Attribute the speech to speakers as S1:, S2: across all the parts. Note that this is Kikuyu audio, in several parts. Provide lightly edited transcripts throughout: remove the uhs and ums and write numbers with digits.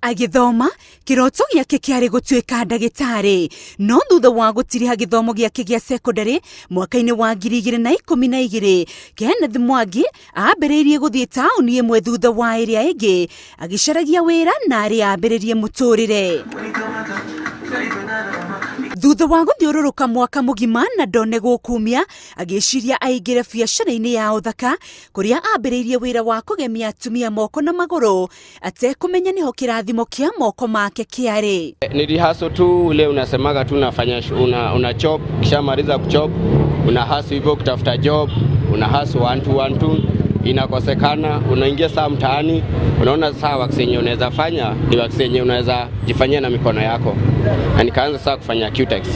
S1: Agĩthoma, kĩroto gĩake kĩarĩ gũtuĩka ndagĩtarĩ, no thutha wa gũtiriha gĩthomo gĩake gĩa cekondarĩ mwaka-inĩ wa 2012, Kenneth Mwangi ambĩrĩirie gũthiĩ taũni ĩmwe thutha wa ĩrĩa ĩngĩ agĩcaragia wĩra na arĩ ambĩrĩrie mũtũrĩre. Thutha wa gũthiũrũrũka mwaka mũgima na ndone gũkumia, agĩciria aingĩre biacara-inĩ ya ũthaka kũrĩa ambĩrĩirie wĩra wa kũgemia atumia moko na magũrũ atekũmenya nĩho kĩrathimo kĩa moko make kĩarĩ.
S2: Ni rehearsal tu ile unasemaga tu unafanya una chop, kishamaliza kuchop una hustle hivyo kutafuta job, una hustle 1 2 1 2 inakosekana, unaingia saa mtaani, unaona saa works yenye unaweza fanya ni works yenye unaweza jifanyia na mikono yako, na nikaanza saa kufanya Cutex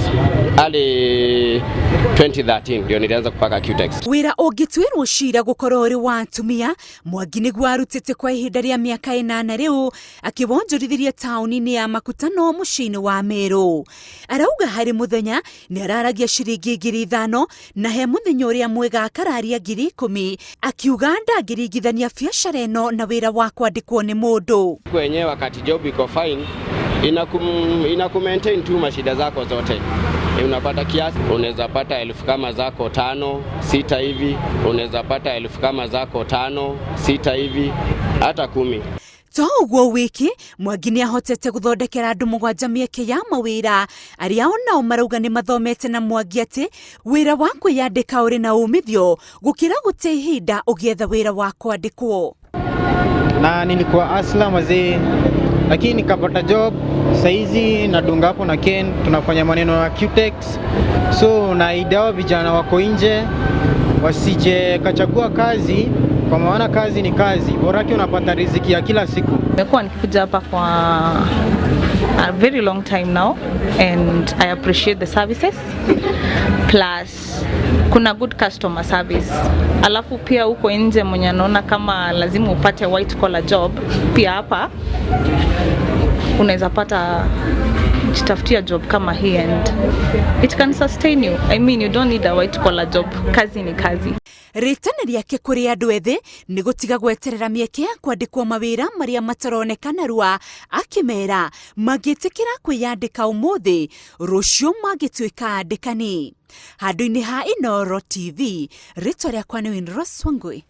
S2: early 2013 ndio nilianza kupaka Cutex.
S1: Wĩra ũngĩtuĩrwo cira gũkorwo ũrĩ wa atumia, Mwangi nĩguo arutĩte kwa ihinda rĩa mĩaka 8 rĩu, akĩwonjorithirie taũni-inĩ ya Makutano mũciĩ-inĩ wa Meru. Arauga harĩ mũthenya nĩ araragia ciringi 5,000 na he mũthenya ũrĩa mwega akararia 10,000, akiuga ndangĩringithania biacara ĩno na wĩra wa kwandĩkwo nĩ mũndũ.
S2: Kwenyewe wakati job iko fine inaku maintain tu mashida zako zote. Unapata kiasi, unaweza pata elfu kama zako 5, 6 hivi, unaweza pata elfu kama zako 5, 6 hivi, hata 10.
S1: To ũguo wiki, Mwangi nĩ ahotete gũthondekera andũ 7 mĩeke ya mawĩra, arĩa onao marauga nĩ mathomete na Mwangi atĩ wĩra wa kwĩyandĩka ũrĩ na umithio gũkĩra gũte ihinda ũgĩetha wĩra wa kwandĩkwo.
S3: Na nilikuwa hustler mazee, lakini nikapata job saizi nadunga hapo na Ken, tunafanya maneno ya Cutex. So naidawa vijana wako nje wasije kachagua kazi, kwa maana kazi ni kazi, borake unapata riziki ya kila siku.
S4: Nimekuwa nikikuja hapa kwa a very long time now and I appreciate the services, plus kuna good customer service. Alafu pia huko nje mwenye anaona kama lazima upate white collar job, pia hapa unaweza pata jitafutia job kama hii and it can sustain you. You don't need a white collar job. Kazi ni kazi.
S1: Rĩtana rĩake kũrĩ andũ ethĩ nĩ gũtiga gweterera mĩeke ya kwandĩkwo mawĩra marĩa mataroneka narua, akĩmera mangĩtĩkĩra kwĩyandĩka ũmũthĩ, rũciũ mangĩtuĩka andĩkani. Handũ-inĩ ha Inooro TV, rĩtwa rĩakwa nĩ Winrose Wangui.